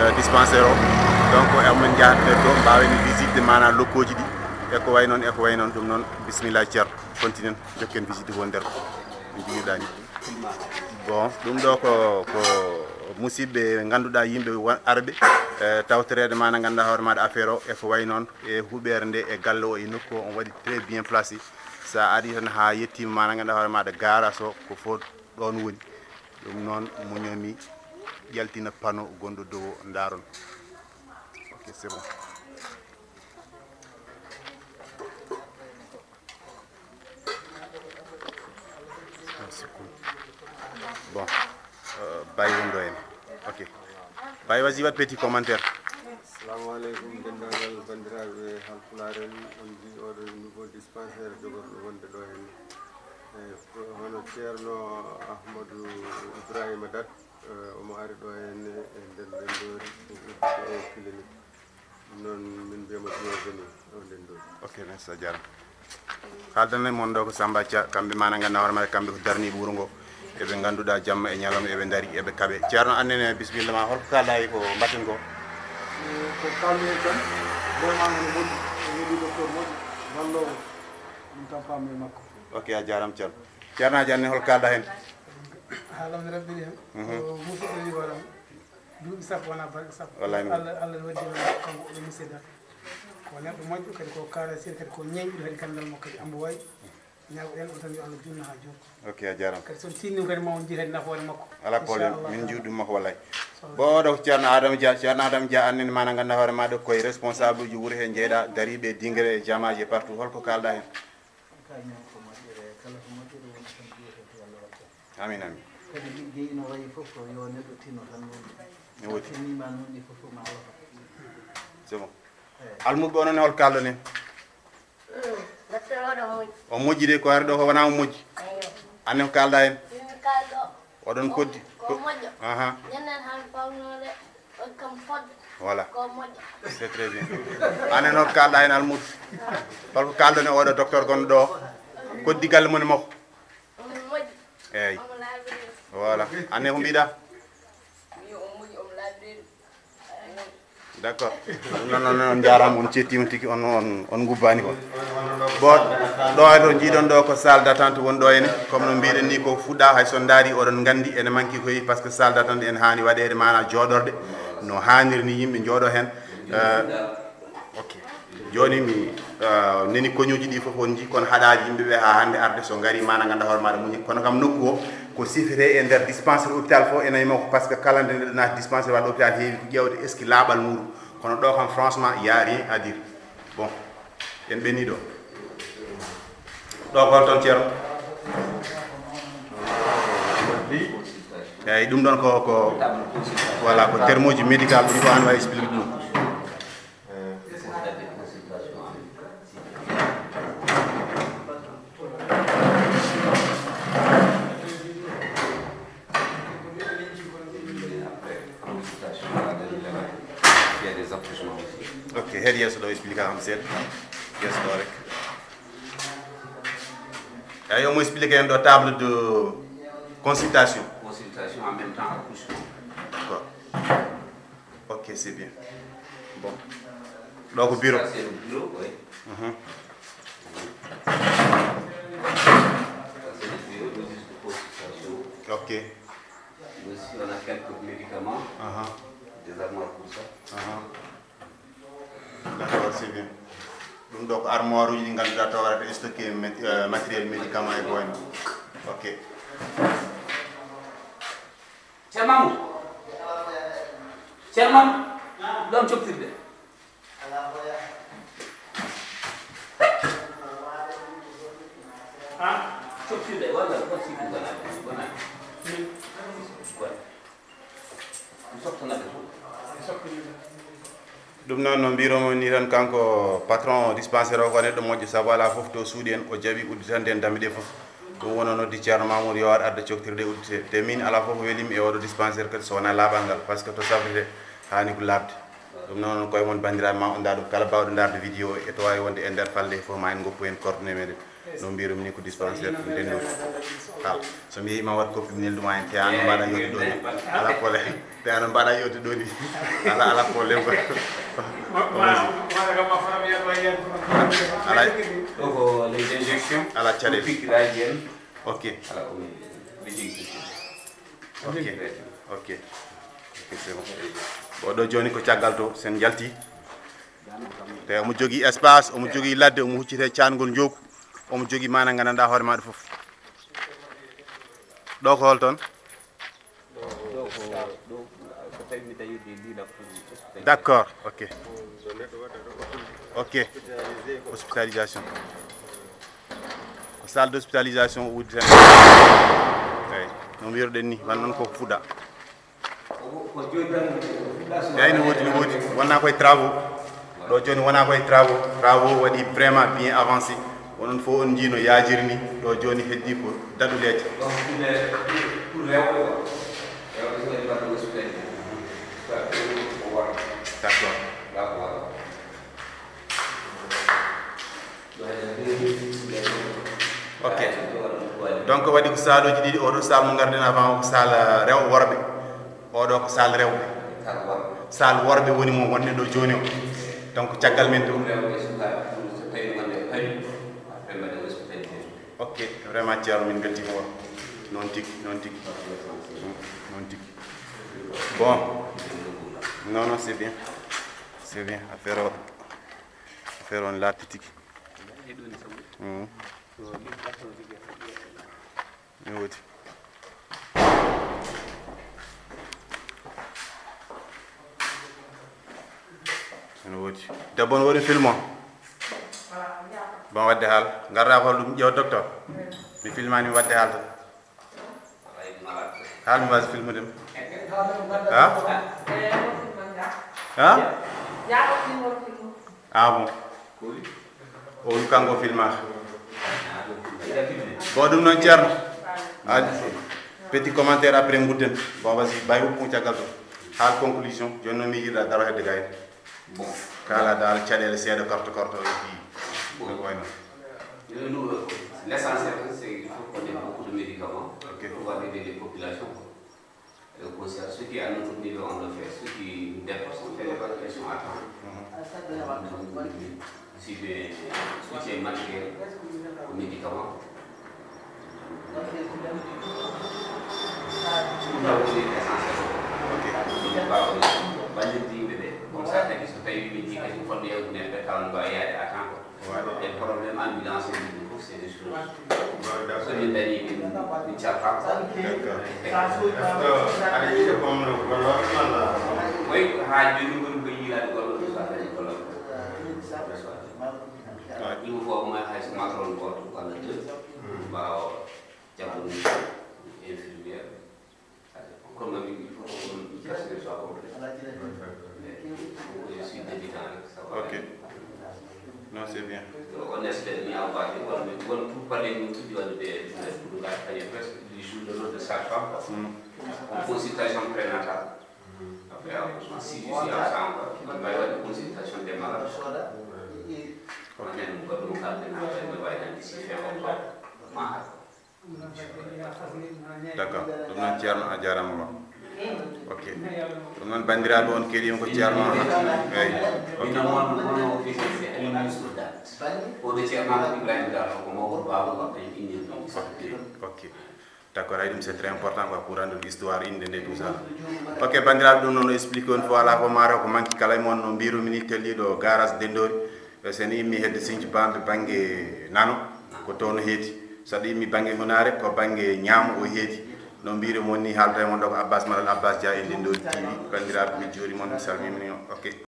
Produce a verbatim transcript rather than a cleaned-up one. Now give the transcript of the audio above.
Dispensaire o, donc emin njahata to, mbawen visite mana lokkooji ɗi e ko way noon e ko way noon. Ɗum noon, bisimilla, ceerno, continuen, jokken visite ko woni nder ko jogirɗa ni. Bon, ɗum ɗo ko ko musidɓe ngannduɗaa, yimɓe won arɓe, eh, tawtoreede mana ngannduɗaa hoore maɗa affaire o e ko way noon, e huɓeere nde e galle o e nokku o, on waɗi très bien placé. Sa ari tan ha yettima mana ngannduɗaa hoore maɗa garage o, ko fof ɗon woni. Ɗum noon, muñomi ƴaltina panneau gonɗo dow o, ndaron. Ok, c'est bon. Bon, euh, Baye wonɗo en. Ok. Baye, vas-y, wat petit commentaire. Assalamu aleykum, denndaangal banndiraaɓe Haalpulaar en, on mbi oɗo nouveau dispensaire jogorɗo wonde ɗo henne. Eh, ko hono Ceerno Ahmadou Ibrahima Dat, eh, omo ari ɗo henne e nder Ndenndori, ko udditde o clinique. Ɗum noon, min mbiyamo bienvenue o Ndenndori. Ok, merci, a jarama. Haaldanay mon ɗo ko Samba Thia, kamɓe mana ngannduɗaa hoore maɓɓe, kamɓe ko darniiɓe wuro ngo. Eɓe ngannduɗaa jamma e ñalawma eɓe ndari, eɓe kaɓe. Ceerno, annene bisimilla ma, holko kalɗa e ko mbatten ko? Eh, ko kalmi en tan, vraiment ene moƴƴi, en heɓi docteur moƴƴo, walloowo, min tampama e makko. Ok, a jarama Ceerno. Ceerno Aji, anne holko kalɗa hen? Haalami rabbiri hen. Mhm. Ko musidɗo wi waɗam. Duuɓi sappo wona balɗe sappo. Wallahi. Allah, Allah ne waddi men kanko oɗo musidɗo. Ko neɗɗo moƴƴo, kadi ko kaalasir, kadi ko ñeeñɗo, kadi ganndal makko kadi ambo wayi. Ñaagoɗen ɗum tan yo Allah juutnu haa juuta. Ok, a jarama. Kadi so on tinnima kadi ma on njiy kadi nafoore makko. Ala problème, inchallah min taala. Njuut ɗum makko wallahi. Inchallah. Bon, oɗo ko Ceerno Adama Dia, Ceerno Adama Dia, annin mana ngannduɗaa hoore maɗa koye responsable ji wuro he jeyɗa, dariiɓe e dingere e jamaaji e partout, holko kalɗa hen? Kañum ko moƴƴere, kala ko moƴƴere woni tan, mbiyete ko yo Allah waɗ jam. Amin, amin. Kadi liggeyi no wayi fof ko yo neɗɗo tinno tan woni. Ne woodi. Sa tinnima noon ni fof fof ma Allah waɗ. C'est bon. Eyi. Almuɓe onon e hol kalɗon en? Mm, docteur oɗo moƴƴi. O moƴƴi de, ko ari ɗo ko wona o moƴƴi. Eyyo. Anne ko kalɗa hen? Min kalɗo. Oɗon koddi? Ko moƴƴo. Aha. Ñanden han fawnore, on kam fodde. Voilà. Ko moƴƴo. C'est très bien. Anen hol kalɗa hen Almuudo? Holko kalɗon e oɗo docteur gonɗo ɗo? Koddi galle mon e makko? Omo moƴƴi. Eyyi. Omo laaɓi. Voilà. Anne ko mbiɗa? Mi o moƴƴi, omo laaɓi. D'accord. Ɗum noon, noon, on njaaraama, on ceettiima tigi, on, on, on ngubbaani ko. Bon, ɗo e to njiiɗon ɗo ko salle d'attente woni ɗo henne. Comme no mbiɗen ni, ko fuɗɗa, hay so on ndaari, oɗon nganndi ene manki koye, parce que salle d'attente ene haani waɗeede, maanaa jooɗorɗe no haaniri ni, yimɓe njooɗo heen. Euh, ok. Jooni mi, ah, neni koñuuji ɗi fof on njii, kono haɗaali yimɓe ɓe haa hannde arde so ngari, maanaa ngannda hoore maaɗa muñi. Kono kam nokku o ko sifetee e nder dispensaire hôpital fof ene e makko, parce que kala nde neɗɗo naati dispensaire walla hôpital heewi ko ƴeewde est-ce que laaɓal muɗum. Kono ɗo kam franchement, il y a rien à dire. Bon, en ɓenni ɗo. Ɗo ko hol toon, Ceerno? Eyyi, ɗum ɗon ko, ko, voilà, ko terme uji médical, ɗum ko an wawi explique ɗum. Ok, head yeeso ɗo, explique am seeɗa. Yeeso ɗo rek. Eyyi, omo explique en ɗo table de consultation. Consultation en même temps accouchement. D'accord. Ok, c'est bien. Bon. Donc, bureau. Ça, c'est le bureau, oui. Mhm. Ça, c'est le bureau, le registre de consultation. Ok. Aussi, on a quelques médicaments, aha, des armoires pour ça. Aha. D'accord, c'est bien. Ɗum ɗo ko armoire uji ɗi ngannduɗaa tawa aɗa stocké mé-, euh, matériel médicament e ko wayno. Ok. Ceerno Mamoudou. Ceerno Mamoudou. Ɗon coftirde. Ha? Coftirde, walla, walla, walla. Walla. Mi softanat ɓe fof. Mi softanat ɓe. Ɗum noon, no mbiiromi ni tan, kanko patron dispensaire o ko neɗɗo moƴƴo, sabu alaa fof to suuɗi en, o jaɓi udditande en dammi ɗe fof. Ɗum woni o noddi Ceerno Mamoudou yo ar adda coktirɗe uddite. Te min alaa fof ko welimi e oɗo dispensaire kadi so wonaa laaɓal ngal, parce que to safrete haani ko laaɓde. Ɗum noon, koye mon banndiraaɓe ma on ndaa ɗum, kala baawɗo ndaarde vidéo o, e to waawi wonde e nder falde fof ma en ngoppu heen coordonnées meɗen. No mbirumi ni ko dispensaire ɗum Dendori. Kala so mi yehi ma waɗ copie mi neldu ma hen, te ano mbaɗa yewte ɗo ni. Ala problème. Te ano mbaɗa yewte ɗo ni. Ala, ala problème quoi. Ala. Donc, euh, les injections, Ala caɗeele. Piqûre hygiène. Ok. Ala, oui. Les injections. Ok. Ok. Ok, c'est bon. Bon, ɗo joni ko caggal to sen jalti. Te omo jogii espace, omo jogii ladde, omo hucciti e caangol njoogu, omo jogii maana nganndanɗaa hoore maaɗa fof. Ɗo ko hol toon? D'accord, ok. Ok. Hospitalisation. Ko salle d'hospitalisation o udditani. Eyi, no mbiruɗen ni, wan noon koko fuɗɗa. Eyi, no woodi, no woodi. Wonnaa koye travaux. Ɗo joni wonaa koye travaux. Travaux waɗi vraiment bien avancé. Onon fof on njii no yaajiri ni. Ɗo joni heddi ko daɗuleeje. D'accord. Ok. Donc waɗi ko saaluuji ɗiɗi, oɗo salle mo ngarɗen avant o ko salle rew worɓe, oɗo ko salle rewɓe. Salle worɓe woni mo wonɗen ɗo joni o. Donc caggal men ɗum. Ok, vraiment Ceerno min beltima o. Noon tigi, noon tigi. Noon tigi. Bon. Non, non, c'est bien. C'est bien. Affaire o. Affaire on laati tigi. Mhm. No woodi. No woodi. Debbo no woodi film o. Bon, wadde haal. Ngarda ko ɗum ƴeew docteur. Mi filmani mi wadde haal tan. Haal mi waasi filmude mo. Ha? Ha? Ah bon. O wi kanko filmaka. Bon, ɗum noon Ceerno. A petit commentaire après ngudden. Bon, vas-y, bay uppu caggal to. Haal conclusion. Joni noon miijiɗa daro hedde gayde. Bon. Kala dal caɗeele seeɗa korto korto e fii. Bon. Ko wayno. Nous, l'essentiel, c'est qu'il faut qu'on ait beaucoup de médicaments pour pouvoir aider les populations. Et au contraire, ceux qui à notre niveau, on le fait, ceux qui dépassent, on fait l'évacuation à temps. Aussi bien soutien matériel aux médicaments. Ɗum ɗo woni essentiel. Ok. Ɗum ɗo woni ballirde yimɓe ɓe. Comme ça, kadi so tawi min njii kadi fodde yewtude ɓe, tawa no mbawi yaade à temps quoi. Voilà. Et problème ambulance en ɗum fof, c'est des choses. Voilà, d'accord. So min dañi min, min calfa. D'accord. Aɗa yiɗi ko on gollooɓe walla? Oui, haa jooni woni ko yiilaade gollooɓe, so a dañi gollooɓe. Ɗum fof ma hay so matron gooto walla deux. Ɓaawo jaggude infirmière. Comme il faut que le personnel soit complet. Mais je suis débutant, ça va. Ok. Non, c'est bien. On espère bien avoir des bonnes, bonnes pour parler nous tout du de pour nous gagner presque du jour de l'autre de sage-femme. En consultation prénatale. Après, si je suis absent, on va avoir une consultation des malades. Ok. On a une bonne locale de travail, on va aller d'ici fin octobre. D'accord. Ɗum noon Ceerno a jaaraama ba. Ok. Ɗum noon banndiraaɓe on keɗiima ko Ceerno on. Eyi. Ok. Ina won won officier c'est Aliou Mansour Dal. Oɗo Ceerno Amadou Ibrahima Dal ko mawɗo baaba makko en innir ɗum. Ok. Ok. D'accord, ay ɗum c'est très important quoi pour rendre l'histoire inde nde tout ça. Ok, banndiraaɓe ɗum noon o explique on fof alaa ko maaro ko manque kala e mon no mbirumi ni telliiɗo garage Dendori. E so en immi hedde Sinthiou Bambe bannge nano ko toon o heedi. So aɗa immi bannge hunaare ko bannge ñaamo o heedi. No mbiri mon ni haalda e mon ɗo ko Abbas Malal Abbas Dia e Dendori T V. Banndiraaɓe mi juuri mon mi salmini on. Ok.